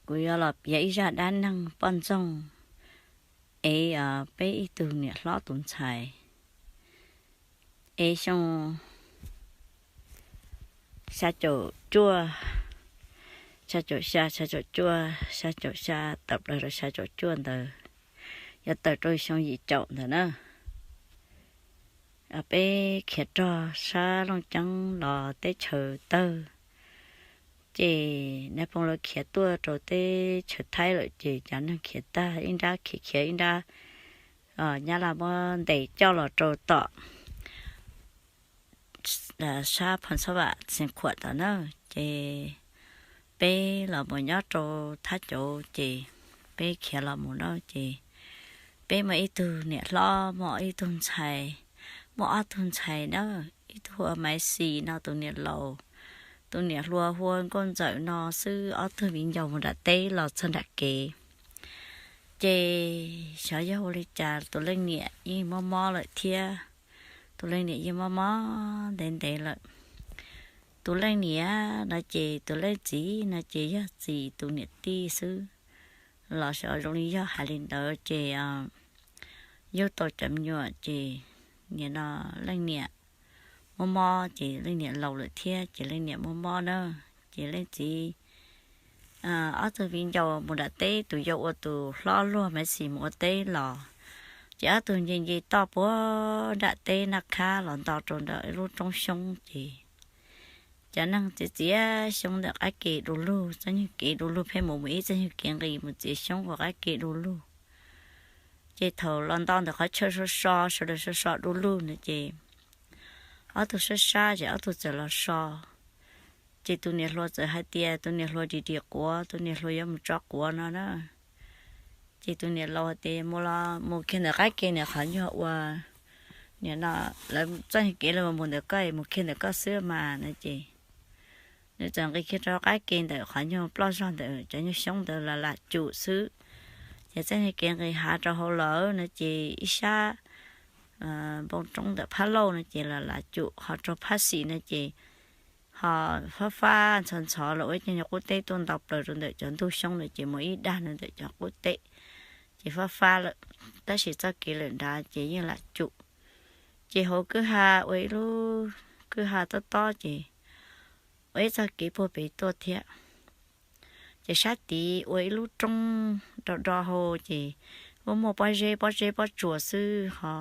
Kuv yuav los piav ib zaj dab neeg poj ntxoog es peb ib tug niam hlob tus ntxhais es xyoo xya caum cuaj, xya caum xya, xya caum cuaj, xya caum xya tawm plaws rau xya caum cuaj ntawd, yuav tawm rau xyoo yim caum ntawd na. Peb khiav rog sab Looj Ceeb los teb chaws Tawg, ces Nais Phoo lawv khiav tuaj rau teb chaws Thaib lawm ces cov neeg khiav tag ib nrab khiav khiav ib nrab, Nyab Laj muab ntes coj los rau tom sab Phoo Xab Vam Xeev Khuam tom na. Ces peb los mus nyob rau Thab Cauv ces peb khiav los mus na ces peb muaj ib tug niam hlob muaj ib tug ntxhais, muaj ob tug ntxhais na, ib tug hu ua Maiv Xis no tus niam laus, tus niam hluas hu ua Nkauj Ntxawm no xwb, ob tug viv ncaus mus nram teb los txog nram kev ces xyov yog ua li cas tus leej niam yeej mob mob lawm thiab. Tus leej niam yeej mob mob ntev ntev lawm. Tus leej niam no ces tus leej txiv no ces yog txiv tus niam tij xwb los xyov zoo li yog hais li ntawd ces yug tau cov me nyuam ces nim no leej niam mob mob ces leej niam laus lawm thiab ces leej niam mob mob na, ces leej txiv ob tug viv ncaus mus nram teb, tus yau ua tus hlob luag Maiv Xis mus ua teb los ces ob tug nce nce toj puag nram teb Naj Khab los nto rau ntawm ib lub roob xyoob ces cov neeg txiav txiav xyoob ntawm qab ke du lug, txoj nyuag kev du lug pheej mus mus ib txoj nyuag kev nqis mus txiav xyoob ua qab ke du lug. Ces thaum los nto ntawm qhov chaw so so, sawv daws so so du lug na ces ob tug sab sab ces ob tug txawm los so. Ces tus niam hluas txawm hais tias tus niam hluas ris ris quav, tus niam hluas yuav mus tso quav no na. Ces tus niam laus hais tias mus los mus kiag ntawm qab ke nim qhov nyuag ua, nim no lawv txoj kev lawv mus ntawm koj, mus kiag ntawm koj xwb mas no ces nws txawm nqis kiag rau qab ke ntawm qhov nyuag ploj zog ntawm cov nyuag xyoob ntawd los lam cum xwb. Ces txoj kev nqis hav rau hauv lawm no ces ib sab npoo roob ntawm phab laug no ces los lam cum, ho rau phab xis no ces ho fab fab ntxhov ntxhov los ua ib co nyuag qub teb tuaj nto plaws rau ntawm cov ntug xyoob no ces mus ib dag rau ntawm cov qub teb ces fab fab lawm, tab sis txoj kev lawm nrad ces yeej lam cum. Ces hauv kwj ha ua ib lub kwj ha tob tob ces ua ib txoj kev puag pem tuaj thiab. Ces sab tid ua ib lub roob do do hau ces muaj muaj pob zeb pob zeb pob tsuas xwb, ho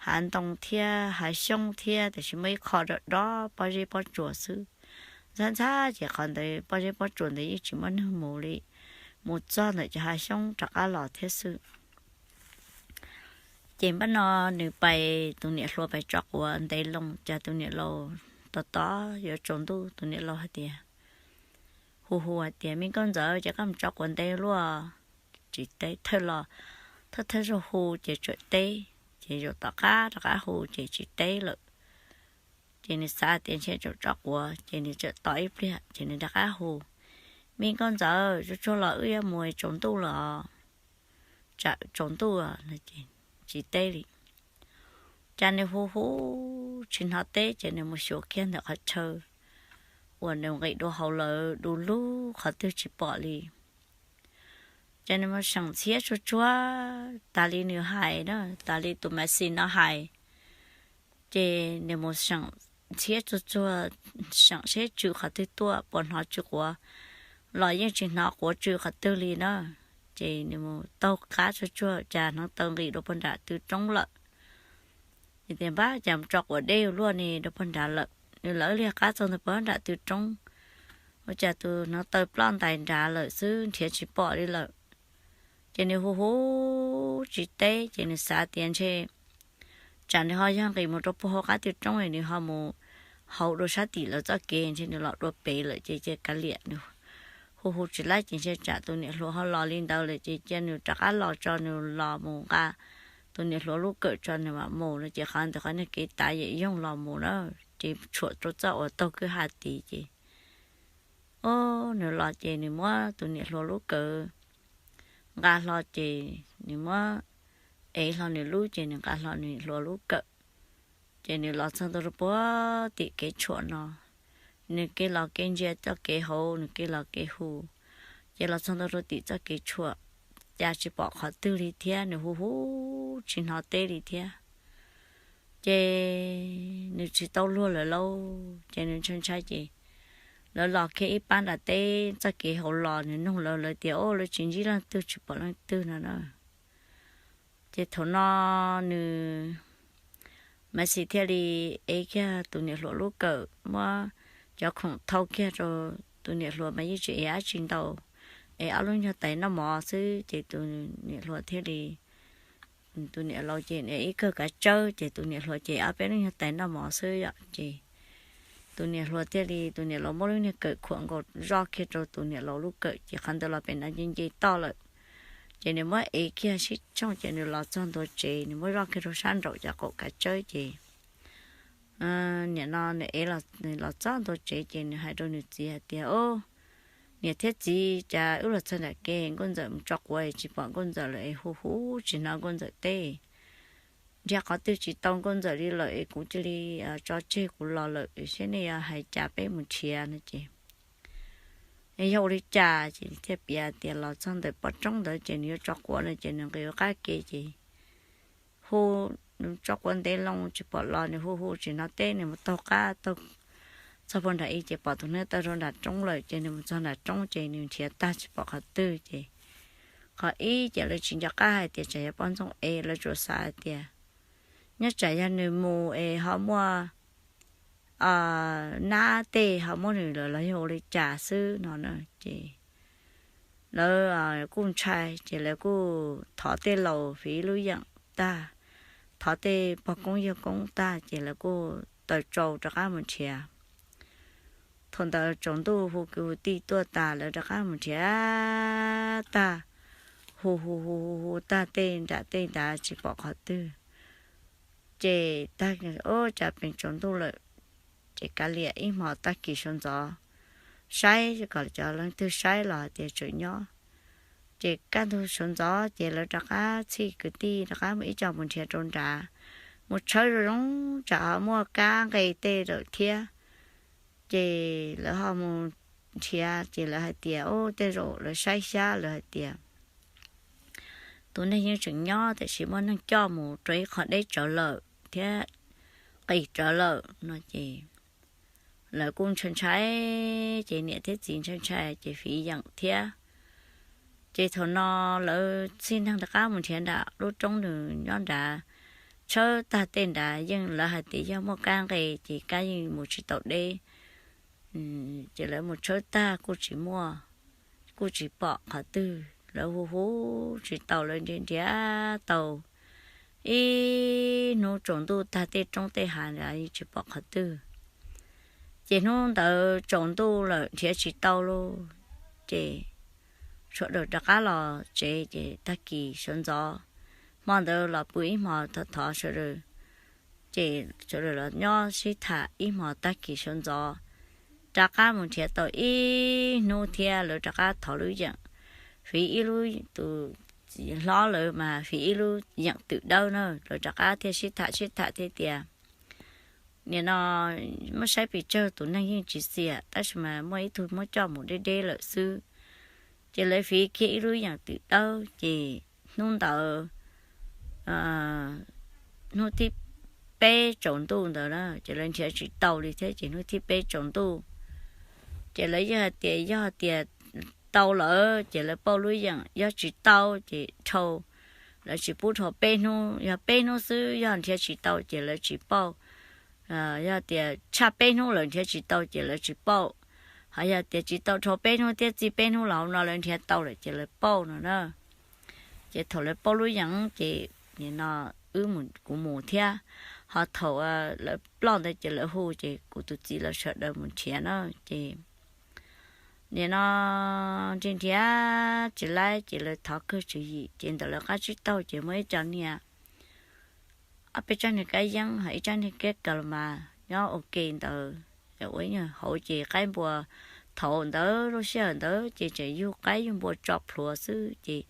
hav ntoo thiab hav xyoob thiab tiam sis muaj ib qho do do pob zeb pob tsuas xwb. Ntxhab ntxhab ces qhov ntawd pob zeb pob tsuas ntawd yeej tsis muaj neeg mus li, mus txog ntawm cov hav xyoob rov qab los thiab xwb. Ces npaj no nws pais, tus niam hluas pais tso quav ntev loo, cas tus niam laus tos tos yuav tsaus ntuj, tus niam laus hais tias, hu hu hais tias, Me Nkauj Ntxawm, ces koj mus tso quav ntev luaj, tsis teb. Thawj los thawj thawj zaug hu ces tseem teb, ces zaum tom qab rov qab hu ces tsis teb lawm. Ces nws xav tias ntshe tseem tso quav ces nws tseem tos ib pliag ces nws rov qab hu, Me Nkauj Ntxawm, tsuag tsuag los wb yuav mus, tsaus ntuj los, tsam tsaus ntuj no ces tsis teb li. Cas nws hu hu tsis hnov teb ces nws mus xyuas kiag ntawm qhov chaw uas nws nqis dua hauv lawm du lug qhov twg tsis pom li. Ces nws mus seem ntxhiab tsuag tsuag tas li nws hais na, tas li tus Maiv Xis no hais. Ces nws mus seem ntxhiab tsuag tsuag, seem seb tsw qhov twg tuaj, puas hnov tsw quav los yeej tsis hnov quav tsw qhov twg li na. Ces nws mus taug qab tsuag tsuag cas hnov taw nqis dua puag nram tw roob lawm. Ces tias, Npab, cas mus tso quav deb luaj ne, dua puag nrad lawm. Nws lawv liag qab txog ntawm puag nram tw roob, ua cas tus hnov taw ploj ntais nrad lawm xwb, nrhiav tsis pom li lawm. Ces nws hu hu tsis teb ces nws xav tias ntshe tsam nws ho yog nqis mus rau puag hauv qab tw roob es nws ho mus hauv dua sab tim lawv txoj kev, ntshe nws los dua pem lawm ces cia kav liam, nws hu hu tsis laib ces ntshe tsam tus niam hluas ho los li ntawd lawm ces cia nws rov qab los tso, nws los mus nqa tus niam hluas lub kawm tso nws mam mus no. Ces qhov ntawd qhov niag kev tav yam yoog los mus na, ces tshuam rau txoj uas taug kwj ha tid ces, o, nws los ces nws muab tus niam hluas lub kawm nqa hlo ces nws muab ev hlo nws lub ces nws nqa hlo nws hluas lub kawm. Ces nws los txog ntua rau puag tim kev tshuam no, nws kev los kev ntsia txoj kev hauv, nws kev los kev hu, Ces los txog ntua rau tim txoj kev tshuam, cas tsis pom qhov twg li thiab, nws hu hu tsis hnov teb li thiab. Ces nws tsis tau luag lawm lauj, ces nws ntshai ntshai ces lawv los kiag ib pab nram teb txoj kev hauv los, nws nug lawv, lawv tias, Au, lawv tsis ntsib leej twg, tsis pom leej twg no na. Ces thaum no nws, Maiv Xis thiaj li ev kiag tus niam hluas lub kawm, muab cov khoom thau kiag rau tus niam hluas mas yeej tsis ev dab tsi ntau, ev ob lub nyuag tais noj mov xwb. Ces tus niam hluas thiaj li, tus niam laus ces ev ib kawm kav tsawb, ces tus niam hluas ces ob peb lub nyuag tais noj mov xwb yom. Ces tus niam hluas thiaj li, tus niam laus muab lub niag kawm khuam nkaus zoj kiag rau tus niam laus lub kawm, ces qhov ntawd los pem nce nce toj lawm. Ces nws muab ev kiag sib tshooj, ces nws los txog ntua tsev, nws muab zoj kiag rau sab nraum cov kaum kav tsawb ces nim no nws ev los txog ntua tsev ces nws hais rau nws txiv hais tias, Au, niam thiab txiv, cas wb los txog nram ke, nkauj ntxawm mus tso quav tsis pom nkauj ntxawm lawm, es hu hu tsis hnov nkauj ntxawm teb, nrhiav qhov twg tsis tau nkauj ntxawm li lawm, es kuv cia li tso tseg kuv los lawm, saib nej yuav hais cas peb mus nrhiav no ces, Yog ua li cas? Ces thiaj piav tias los txog ntawm pov roob ntawd ces nws yuav tso quav no ces nws nqis ua qab ke ces hu, nws tso quav ntev loo tsis pom los, nws hu hu tsis hnov teb, nws mus taug qab taug txog puag nram i ces pom tus neeg tawm rau nram roob lawm, ces nws mus txog nram roob ces nws nrhiav tag tsis pom qhov twg ces qhov ib ces lawv tsis nco qab hais tias tsam yog poj ntxoog es lawv tsuas xav hais tias nyob tsam yog nws mus es ho muaj nab tej ho muab nws lawm los yog ua li cas xwb no na. Ces lawv kuj ntshai ces lawv kuj thov tej laus fiv ib lub yeem tag, thov tej pog koob yawg koob tag ces lawv kuj taws tsau rov qab mus nrhiav. Thaum ntawd tsaus ntuj hu kwv hu tij tuaj tas lawv rov qab mus nrhiav tag, hu hu hu hu hu tag tej nram tej nrad tsis pom qhov twg. Ces tag, Ub, cas pem tsaus ntuj lawm, ces kav liam ib hmo tag kis sawv ntxov saib kom cov leej twg saib los hais tias tseem nyob. Ces kaj ntug sawv ntxov ces lawv rov qab txhij kwv tij rov qab mus ib co mus nrhiav rau nrad, mus tshawb zoo zoo tsam ho muaj kab nqe tej lawm thiab. Ces lawv ho mus nrhiav ces lawv hais tias, Ub, tej zaum lawv saib xyab lawv hais tias tus neeg yeej tseem nyob tiam sis muaj neeg coj mus rau ib qho deb tsawv lawm thiab qis rawv lawm no ces lawv kuj ntshai ntshai, ces niam thiab txiv ntshai ntshai ces fiv yeem thiab. Ces thaum no lawv txhij neeg rov qab mus nrhiav nram lub roob nws nyob nrad, tshawb tag tej nrad yeej lawv hais tias yog muaj kab nqe ces kab yeej mus tsis tau deb. Ces lawv mus tshawb tag kuj tsis muaj, kuj tsis pom qhov twg, lawv hu hu tsis tau, lawv nrhiav nrhiav tau ib hnub tsaus ntuj tag tej roob tej hav nrad yeej tsis pom qhov twg. Ces hnub ntawd tsaus ntuj lawm nrhiav tsis tau lauj, ces sawv daws rov qab los tsev ces tag kis sawv ntxov, hmo ntawd los pw ib hmo thov thov sawv daws, ces sawv daws los nyob sib tham ib hmo tag kis sawv ntxov, rov qab mus nrhiav tau ib hnub thiab lawv rov qab thov lub yeem, fiv ib lub, tus txiv hlob lawv mas fiv ib lub yeem twm dawb na, lawv rov qab thiaj sib tham sib tham thiaj tias nim no muab saib pes tsawg tus neeg yeej tsis xiam tab sis mas muaj ib tug muab coj mus deb deb lawm xwb. Ces lawv fiv kiag ib lub yeem twm dawb ces hnub ntawd, hnub thib peb tsaus ntuj ntawd na ces lawv nrhiav tsis tau li thiab ces hnub thib peb tsaus ntuj ces lawv yeej hais tias yog tias tau lawm ces lawv pauj lub yeem, yog tsis tau ces dhau, lawv tsis pub dhau peb hnub, yog peb hnub xwb yog nrhiav tsis tau ces lawv tsis pauj. Yog tias tshaj peb hnub lawm nrhiav tsis tau ces lawv tsis pauj, ho yog tias tsis tau dhau peb hnub thiab txij peb hnub los hauv no lawv nrhiav tau lawm ces lawv pauj no na. Ces thaum lawv pauj lub yeem ces nim no wb mus kuv mus thiab, ho thaum lawv ploj ntawd ces lawv hu ces kuv tus txiv lawv sawv daws mus nrhiav na. Ces nim no nrhiav nrhiav tsis laib ces lawv thov kawg tswv yim ces ntawm lawv qab tsib taug ces muaj ib co niag, ob peb tsob niag kab yeeb ho ib tsob niag kab kaus las mas nyob ua ke ntawd, ua ib nyuag hauv ces qaib npua, thaum ntawd lub sij hawm ntawd ces tseem yug qaib yug npua tso plhuav xwb ces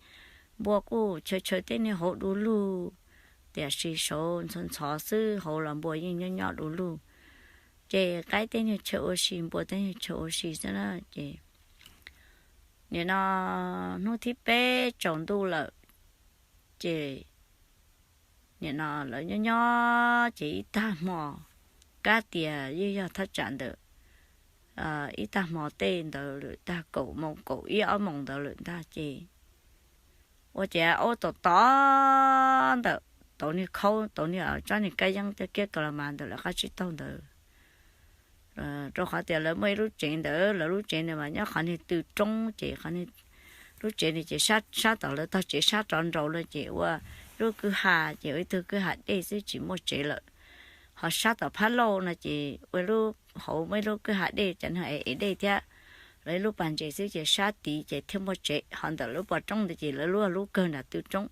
npua kuj chaw chaw tej niag hauv du lug, tiam sis saud ntxhov ntxhov xwb hauv los npua yeej nyob nyob du lug. Ces qaib tej niag chaw ua si npua tej niag chaw ua si xwb na ces Nim no hnub thib peb tsaus ntuj lawm, ces nim no lawv nyob nyob ces ib tag hmo, kab tias yeej yog thaj tsam ntawm ib tag hmo tej ntawd lawm, tag kaum moos kaum ib ob moos ntawd lawm ntag ces ua ces aub tom tom ntawm tauv niag khaub, tauv niag tsob niag kab yeeb tej kiab ka la mas ntawm lawv qab tsib taug ntawd. Rau qhov tias lawv muaj ib lub tsev ntawd, lawv lub tsev ntawd mas nyob qhov niag tw roob ces lub tsev ntawd ces sab tom lawv tog tsev sab rov nraud no ces ua lub kwj ha ces ua ib tug kwj ha dej xwb tsis muaj tsev lawm. Ho sab tom phab lauj no ces ua lub hauv muaj ib lub kwj ha dej, cov neeg ev dej thiab, lawv ib lub pas ntses xwb ces sab tid ces thiaj muaj tsev. Ho ntawm lub pov roob ntawd ces lawv lub lub kawg nram tw roob.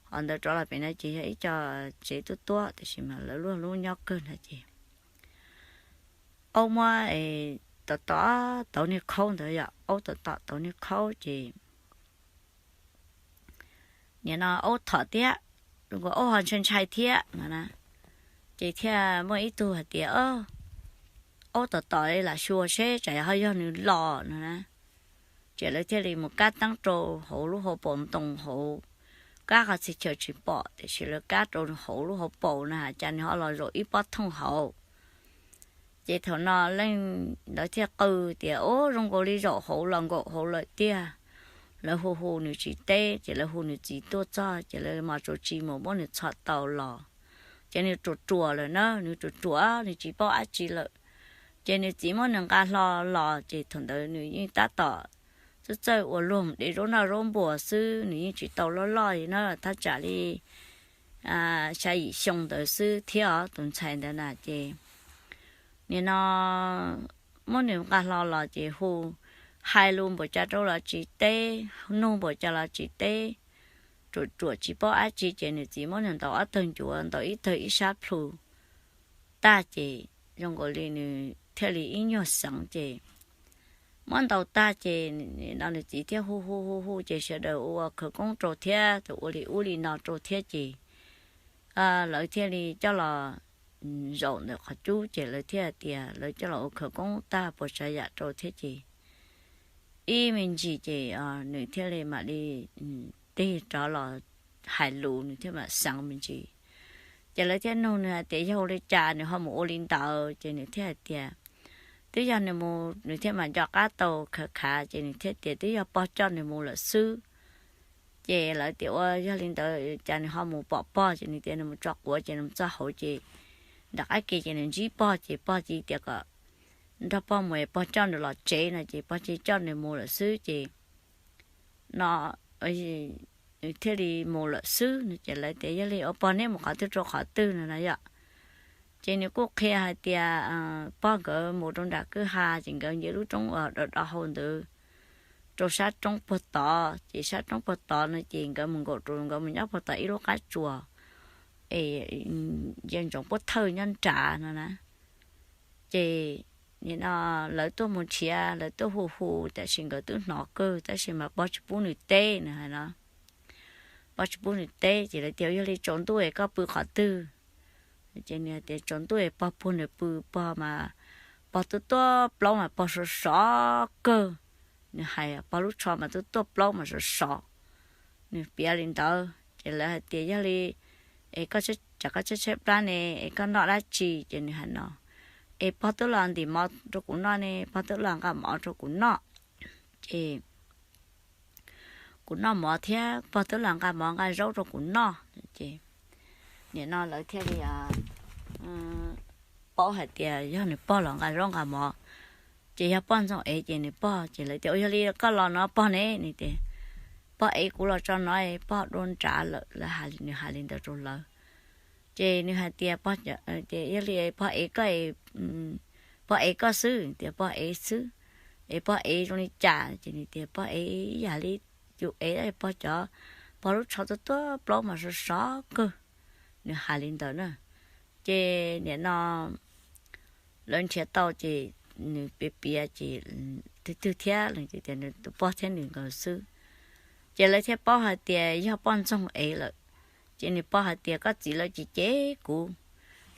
Ho ntawd rov los pem no ces yog ib co tsev tuab tuab tiam sis mas lawv lub lub nyob kawg nrad ces aub muab tom tom tauv niag khaub ntawd, yog aub tom tom tauv niag khaub ces nim no aub thom thiab, aub ho ntshai ntshai thiab no na. Ces thiaj muaj ib tug hais tias, aub tom tom lam xyuas seb tsam ho yog nws los no na. Ces lawv thiaj li mus kab teeb rau hauv lub hauv paus ntoo hauv, kab qhov txhia chaw tsis pom tiam sis lawv kab rau hauv lub hauv paus na cas nws ho los zaum ib pob thooj hauv. Ces thaum no leej ntawd thiaj qw tias, ub, zoo nkaus li zaum hauv los nkaum hauv lawm tiag. Lawv hu hu nws tsis teb ces lawv hu nws txiv tuaj txog ces lawv mas tsuas tsis mus muab nws txhom tau los. Ces nws ruam ruam lawm na, nws ruam ruam nws tsis paub dab tsi lawm. Ces nws txiv muab nws nqa hlo los ces thaum ntawd nws yeej tab tom txawj txawj ua luag de zaub noj zaub npuas xwb, nws yeej tsis tau loj loj li na, thaj tsam li xya yim xyoo ntawd xwb thiab os tus ntxhais ntawd na. Ces nim no muab nws nqa hlo los ces hu, hais lus npaum cas rau los tsis teb, nug npaum cas los tsis teb, ruam ruam tsis paub dab tsi ces nws txiv muab nws ntaus ob tawg ncuav, ntaus ib tawg ib sab plhu tag ces zoo nkaus li nws thiaj li ib nyuag xeev ces muab ntaus tag ces no nws txiv thiaj hu hu hu hu ces sawv daws ua khawv koob rau thiab ua li ub li no rau thiab ces lawv thiaj li coj los zaum ntawm qhov cub ces lawv thiaj tias lawv coj los ua khawv koob tag puas tsav yam rau thiab ces ib me ntsis ces nws thiaj li mam li tig rov los hais lus, nws thiaj mam xeev me ntsis. Ces lawv thiaj nug nws hais tias yog ua li cas nws ho mus ua li ntawd ces nws thiaj hais tias twb yog nws mus, nws thiaj mam nco qab tau khav khav ces nws thiaj tias twb yog pog coj nws mus lawm xwb. Ces lawv tias ua yog li ntawd cas nws ho mus pom pog, ces nws tias nws mus tso quav ces nws mus txog hauv ces nram qab ke ces nws ntsib pog ces pog cia tias kom nrog pog mus es pog coj nws los tsev no ces pog cia coj nws mus lawm xwb ces no nws thiaj li mus lawm xwb no ces lawv tias yog li ua pog neb mus qhov twg rau qhov twg no na yom. Ces nws kuj qhia hais tias pog nkawd mus rau nram kwj ha ces nkawd nce lub roob uas do do hau ntawd rau sab roob puag tod ces sab roob puag tod no ces nkawd mus nkaum rau, nkawd mus nyob puag tod ib lub qab tsuas es ntsia ntsoov puab thawj nyob nrad no na. Ces nim no lawv tuaj mus nrhiav, lawv tuaj hu hu tab sis nkawd twb hnov kawg tab sis mas pog tsis pub nws teb no hais no. Pog tsis pub nws teb ces lawv tias yog li tsaus ntuj es koj pw qhov twg? Ces nws tias tsaus ntuj es pog puag nws pw, pog mas pog twb tuaj plaub mas pog sov sov kawg. Nws hais pog lub tsho mas twb tuaj plaub mas sov sov. Nws piav li ntawd ces lawv hais tias yog li es koj tsam koj tshaib tshaib plab ne es koj noj dab tsi? Ces nws hais no es pog twb los ntim mov rau kuv noj ne, pog twb los nqa mov rau kuv noj ces kuv noj mov thiab pog twb los nqa mov nqa zaub rau kuv noj. Ces nim no lawv thiaj li paub hais tias yog nws pog los nqa zaub nqa mov ces yog poj ntxoog ev ces nws pog ces lawv tias ua yog li koj los no pog ne? Nws tias pog ev kuv los tso no, pog dua nrad lawm. Lawv hais, nws hais li ntawd rau lawv. Ces nws hais tias pog, yog li pog ev koj, pog ev koj xwb? Tias pog ev xwb. Es pog ev zoo li cas? Ces nws tias pog ev ib yam li yus ev pog cov, pog lub tsho tuaj tuaj plaub mas sov sov kawg. Nws hais li ntawd na. Ces nim no lawv nrhiav tau ces nws piav piav ces twg twg thiab los tias nws tus pog thiab nws nkawd xwb. Ces lawv thiaj paub hais tias yog poj ntxoog ev lawm. Ces nws pog hais tias koj txiv lawv cem cem kuv,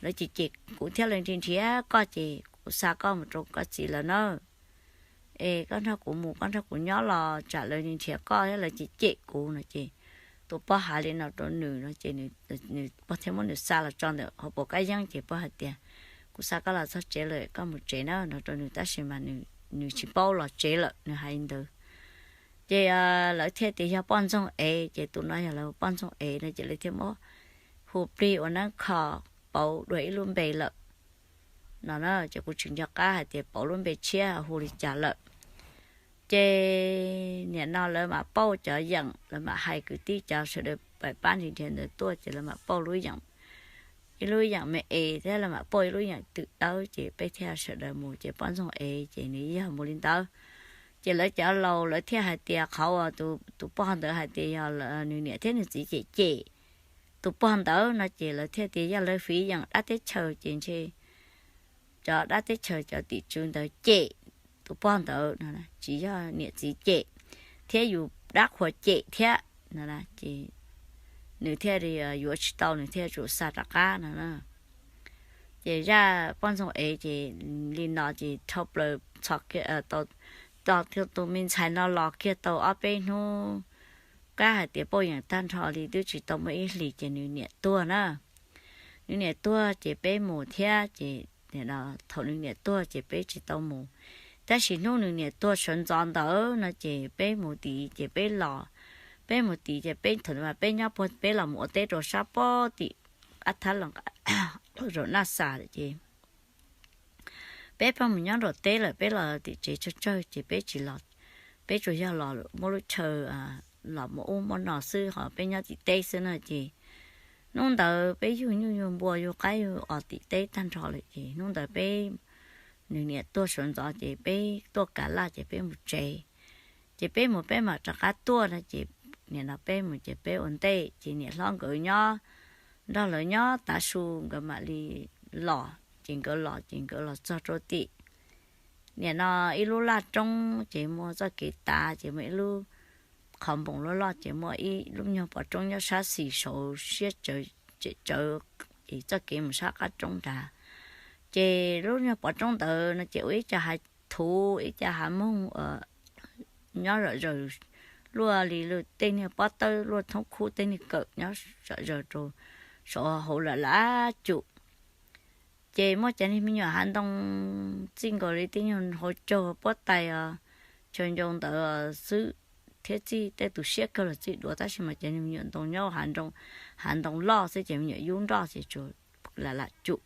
lawv cem cem kuv thiab lawv nrhiav nrhiav koj ces kuv xa koj mus rau koj txiv lawv na. es koj nrog kuv mus, koj nrog kuv nyob los tsam lawv nrhiav koj thiab lawv cem cem kuv no ces tus pog hais li no rau nws no ces nws pog thiaj muab nws xa los tso ntawm hauv paus kab yeeb ces pog hais tias, kuv xa koj los txog tsev lawm, koj mus tsev na no rau nws, tab sis mas nws tsis paub los tsev lawm, nws hais li ntawd. Ces lawv thiaj tias yog poj ntxoog ev, ces tus no yog lawv poj ntxoog ev no ces lawv thiaj muab hu plig ua neeb kho pauv dua ib lub npe lawm no na. Ces kuv tsis nco qab hais tias pauv lub npe tshiab hu li cas lawm. Ces nim no lawv mam pauj cov yeem, lawv mam hais kwv tij cov sawv daws pab nrhiav ntawd tuaj ces lawv mam pauj lub yeem, ib lub yeem me es thiab lawv mam pauj ib lub yeem twm dawb ces peb thiaj sawv daws mus ces poj ntxoog ev ces nws yog mus li ntawd. Ces lawv cov laus lawv thiaj hais tias qhov uas tus pog ntawd hais tias yog nws niam thiab nws txiv cem cem tus pog ntawd no ces lawv thiaj tias yog lawv fiv yeem dab teb chaws ces ntshe cov dab teb chaws cov tim tswv ntawd cem tus pog ntawd no, tsis yog niam txiv cem thiab yus dab qhuas cem thiab no ces nws thiaj li yuav tsis tau, nws thiaj tsum xa rov qab no. Ces zaj poj ntxoog ev ces li no ces dhau plaws txog, tus me ntxhais no los kiag tau ob peb hnub, kab hais tias pauj yeem tag nrho li twb tsis tau muaj ib hlis ces nws niam tuag na. Nws niam tuag ces peb mus thiab ces thaum nws niam tuag ces peb tsis tau mus. Tab sis hnub nws niam tuag sawv ntxov ntawd no ces peb mus tid ces peb los, peb mus tid ces peb thaum peb nyob puag peb los mus ua teb rau sab pob tim qab thab los zaum naj xas ces peb pheej mus nyob nram teb lawm, peb los tim tsev tsawg tsawg ces peb tsis los, peb tsuas yog los muab lub chaw los muab ub muab no xwb, ho peb nyob tim teb xwb na ces hnub ntawd peb yug nyuj yug npua yug qaib yug os tim teb tag nrho lawm ces hnub ntawd peb, nws niam tuag sawv ntxov ces peb tuaj kav laj ces peb mus tsev. Ces peb mus peb mam rov qab tuaj no ces nim no peb mus ces peb ua ntej ces niam hlob nkawd nyob nrog lawv nyob tav su nkawd mam li los. Ces nkawd los ces nkawd los txog rau tim nim no ib lub laj roob ces muaj txoj kev tav ces muaj ib lub qhov npoos loj loj ces muaj ib lub nyuag pov roob nyob sab xis saud siab tsawv, txoj kev mus sab qab roob nrad. Ces lub nyuag pov roob ntawd no ces ua ib co hav thuv ib co hav moog nyob zom zaws, luaj li tej niag pob tawb luaj thoob khub tej niag kawm nyob zom zaws rau saud hauv lawm lab cum. Ces muaj cov niag me nyuam hav ntoo txij nkaus li tej nyuag hauv caug puab tais os, chaw ncau ntawd xwb thiab txij tej tus siab kawg los txij duav tab sis mas cov niag me nyuam ntoo nyob hav ntoo loj xwb ces me nyuam yub nroj ces tsuas lam lam cum.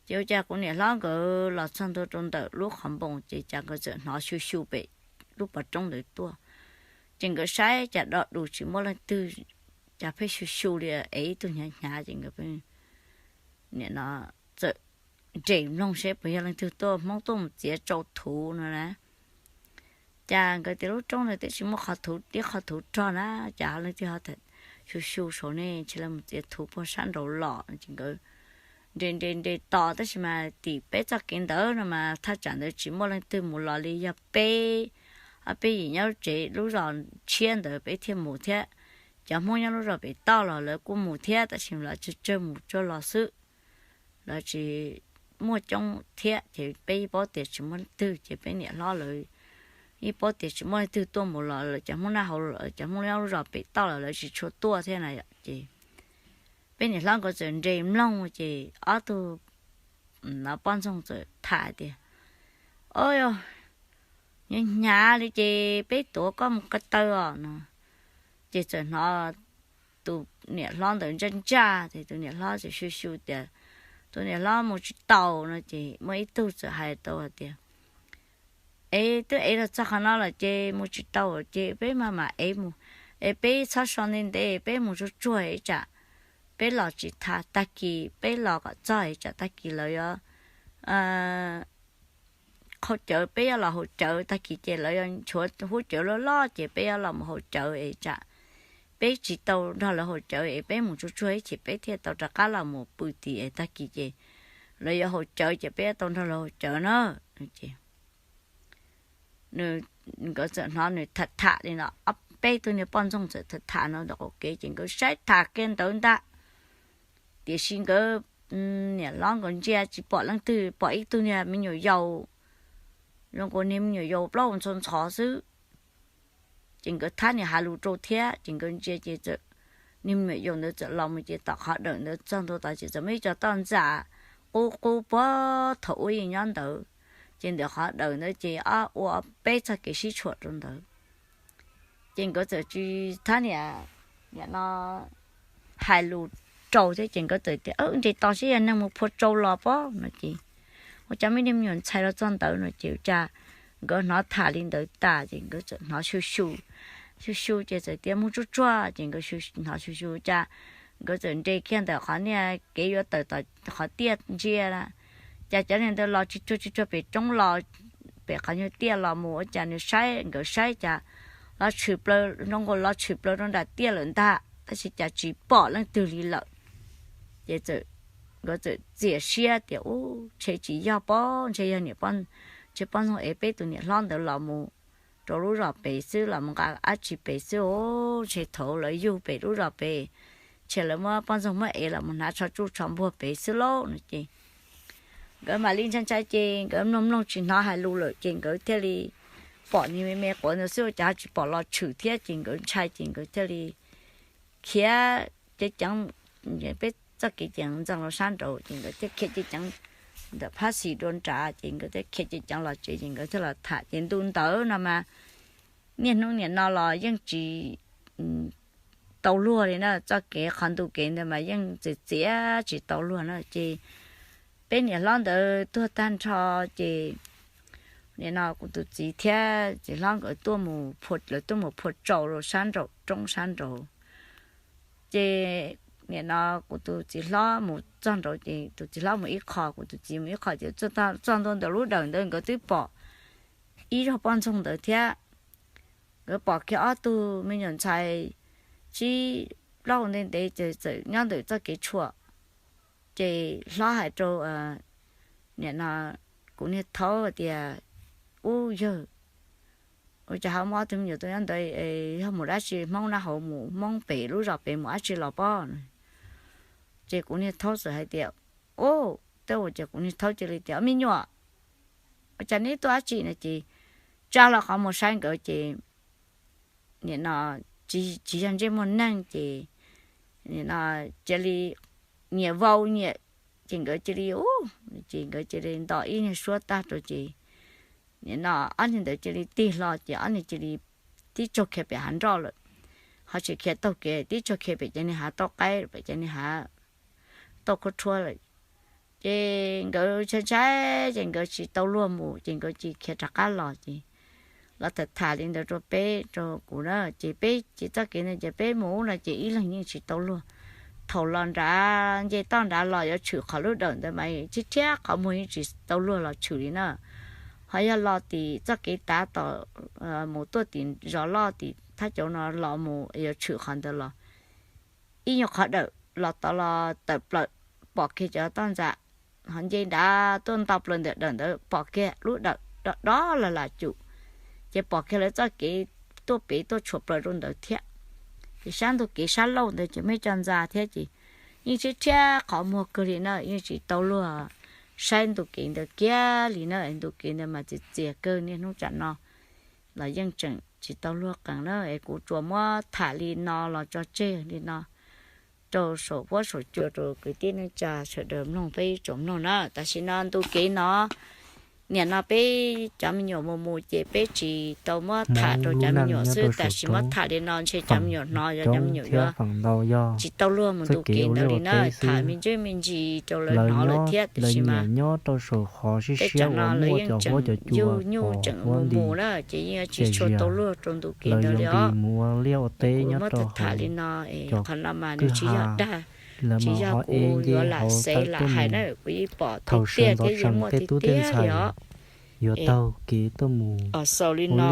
Ces ua cas kuv niam hlob nkawd los txog ntua rau ntawm lub qhov npoos ces cas nkawd txawm hnov xyu xyu pem lub pov roob ntawd tuaj. Ces nkawd saib cas do dus tsis muaj leej twg, cas pheej xyu xyu li es ib tug hnyav hnyav ces nkawd nim no txawm nres mloog seb puas yog leej twg tuaj, Hmoob tuaj mus txiav tsau thuv no na. Cas nkawd tias lub roob ntawd twb tsis muaj qhov thuv, tib qhov thuv rog na, cas ho leej twg ho xyu xyu saud ne, ntshe lawv mus txiav thuv puag sab nraud los no ces nkawd nres nres nres tos tab sis mas tim peb txoj kev ntawd no mas thaj tsam ntawd tsis muaj leej twg mus los li, yog peb, ob peb yim nyob lub tsev lub zos tshiab ntawd peb thiaj mus thiab. Cov Hmoob nyob lub zos pem toj los lawv kuj mus thiab tab sis lawv tsawg tsawg mus tsawg los xwb, lawv tsis muaj coob thiab ces peb yeej paub tias tsis muaj leej twg ces peb niam hlob lawv yeej paub tias tsis muaj leej twg tuaj mus los lawv cov Hmoob nab hauv, cov Hmoob nyob lub zos pem toj los lawv tsis tshua tuaj thiab na yom. Ces peb niam hlob nkawd txawm nres mloog ces ob tug no poj ntxoog txawm tham tias, o, hnyav hnyav li ces peb tuav koj mus ko taw os no. Ces txawm hnov tus niam hlob ntawd ntsaj ntsaj ces tus niam hlob txawm xyu xyu tias, tus niam hlob mus tsis tau no ces muaj ib tug txawm hais tau hais tias, es twb ev los txog qhov no lawm ces mus tsis tau ces peb maj mam ev mus, es peb txhob so ntev ntev, peb mus tsuag tsuag ib tsam peb los tsis tas, tag kis peb los kom txog ib tsam tag kis lawv yuav qhau cawv, peb yuav los haus cawv, tag kis ces lawv yuav nchuav hub cawv loj loj ces peb yuav los mus haus cawv es tsam peb tsis tau nrog lawv haus cawv es peb mus tsuag tsuag ib chim peb thiaj tau rov qab los mus pw tim es tag kis ces lawv yuav haus cawv ces peb yuav tau nrog lawv haus cawv na. Nkawd txawm hnov nws tham tham li no, ob peb tug niag poj ntxoog txawm tham tham no ntawm qaum kev ces nkawd saib tham kiag ntawd ntag. Tiam sis nkawd niam hlob nkawd ntsia tsis pom leej twg, pom ib tug niag me nyuam yaus zoo nkaus niag me nyuam yaus plaub hau ntxhov ntxhov xwb. Ces nkawd thab niam hais lus rau thiab ces nkawd ntsia ces txawm, niag me nyuam yaus ntawd txawm los mus ces tom qhov dawm ntawd txog ntua tod ces txawm muaj ib co toj ntxas qub qub puag thaum ub yeej nyob ntawd. Ces ntawm qhov dawm ntawd ces ob ua peb txoj kev sib tshuam rau ntawd. Ces nkawd txawm tsis thab niam, niam no hais lus rau thiab ces nkawd txawm tias, Nres tos seb yog neeg mus phua tsau los pob, no ces ua cas muaj niag me nyuam ntxhais los txog ntawd no ces ua cas nkawd hnov tham li ntawd tas ces nkawd txawm hnov xyu xyu, xyu xyu ces txawm tias mus tsuag tsuag ces nkawd hnov xyu xyu cas nkawd txawm nres kiag ntawm qhov niag kev yuav tawm tom qhov tiaj ntsia, cas cov niag ntawd los tsis tsuag tsis tsuag pem roob los, pem qhov nyuag tiaj los mus ua cas nws saib nkawd saib cas los tshwm plaws, zoo nkaus los tshwm plaws rau nram tiaj lawm ntag tab sis cas tsis pom leej twg li lawm. Ces nkawd txawm txiam siab tias, Ub, ntshe tsis yog pob, ntshe yog niam, ntshe poj ntxoog ev peb tus niam hlob ntawd los mus rau lub zos pem xwb, los mus nqa dab tsi pem xwb os, ntshe thaum lawv yug pem lub zos pem, ntshe lawv muab poj ntxoog muab ev los mus hnav tsho tsuj tsho npuag pem xwb lauj, no ces nkawd mam li ntshai ntshai ces nkawd mloog mloog tsis hnov hais lus lawm ces nkawd thiaj li pom niag me me quav ntawd xwb ua cas ho tsis pom los tshwm thiab ces nkawd ntshai ces nkawd thiaj li khiav ceev ceev, peb txoj kev ces ntxeev los sab nraud ces nkawd thiaj khiav ceev ceev ntawm phab xis dua nrad ces nkawd thiaj khiav ceev ceev los tsev ces nkawd thiaj los tham ces ntu ntawd no mas niaj hnub niam no los yeej tsis tau luag li na, txoj kev qhov ntu kev ntawd mas yeej txias txiav tsis tau luag na ces peb niam hlob ntawd tuag tag nrho ces nim no kuv tus txiv thiab txiv hlob nkawd tuaj mus, lawv tuaj mus phua tsau rau sab nraum roob sab nraud. Ces nim no kuv tus txiv hlob mus txog nraud ces tus txiv hlob mus ib qho, kuv tus txiv mus ib qho ces txog ntua ntawm lub dawm ntawd nkawd twb pom ib zaug poj ntxoog ntawd thiab. Nkawd pom kiag ob tug me nyuam ntxhais tsib plaub ntev ntev ces txawm nyob ntawm txoj kev tshuam. Ces hlob hais rau nim no kuv niag thaub tias, Ub yawg, ua cas ho muaj ob tug me nyuam tuaj nyob ntawd, yog mus dab tsi Hmoob nab hauv mus Hmoob pem lub zos pem mus dab tsi los pob? Ces kuv niag thaub txawm hais tias, Ub, tej uas ces kuv niag thaub cia li tias, Me nyuam, ua cas neb tuaj dab tsi no? Ces tsa hlo qhov muag saib nkawd ces nim no tsis yog ntsej muag neeg ces nim no cia li nyiam vau nyiam, ces nkawd cia li, ces nkawd cia li nto ib niag suab tag rau ces nim no ob niag ntawd cia li tig hlo ces ob niag cia li tib tsaug khiav pem hav nroj lawm, ho tsis khiav taug kev, tib tsaug khiav pem cov niag hav tauj qaib, pem cov niag hav tauj khaub rhuab lawm. Ces nkawd ntshai ntshai ces nkawd tsis tau luag mus ces nkawd cia li khiav rov qab los ces los tham tham li ntawd rau peb rau kuv na, ces peb ces txoj kev ntawd ces peb mus ub no ces ib leeg yeej tsis tau luag. Thaum los nrad nce toj nrad los yuav tshwm qhov lub dawm ntawd mas tib rhiab qhov muag yeej tsis tau luag los tshwm li na. Ho yog los tim txoj kev tav tom mus tuaj tim zos loj tim thaj cauv no los mus yuav tshwm qhov ntawd los ib nyuag qhov dawm los tod los tawm plaws pom kiag cov toj ntxas, ho nce nrad tuaj nto plaws ntawm dawm ntawd pom kiag lub dawm dob los lam cum, ces pom kiag lawv txoj kev tuaj pem tuaj tshuam plaws rau ntawd thiab. Ces sab ntug kev sab laug ntawd ces muaj ib co ntxa thiab ces yeej tib rhiab qhov muag kawg li na, yeej tsis tau luag saib ntu kev ntawd kiag li na. Ntu kev ntawd mas txias txias kawg niaj hnub tsam no los yeej tseem tsis tau luag qees na. Es kuv tsuas muab tham li no los tso tseg li no rau saum huab saum cua rau kwv tij neej tsa sawv daws mloog peb ib tsoom mloog na. Tam sim no ntu kev no, nim no peb cov me nyuam mus mus ces peb tsis tau muab tham rau cov me nyuam xwb, tam sim muab tham li no ntshe cov me nyuam hnov yog cov me nyuam yuav tsis tau luag mus ntu kev ntawd li na. Tham me ntsis me ntsis rau lawv hnov lawm thiab, tiam sis mas peb cov no lawv yeej tseem yug nyuj tseem mus mus na, ces yeej tsis tshua tau luag rau ntu kev ntawd li os. Kuv muab tham tham li no, qhov no mas nws tsis yog dag, tsis yog kuv yuav lam xev lam hais na, kuv yeej pom tiag tiag thiab yeej muaj tiag tiag li os. Es xaus li no,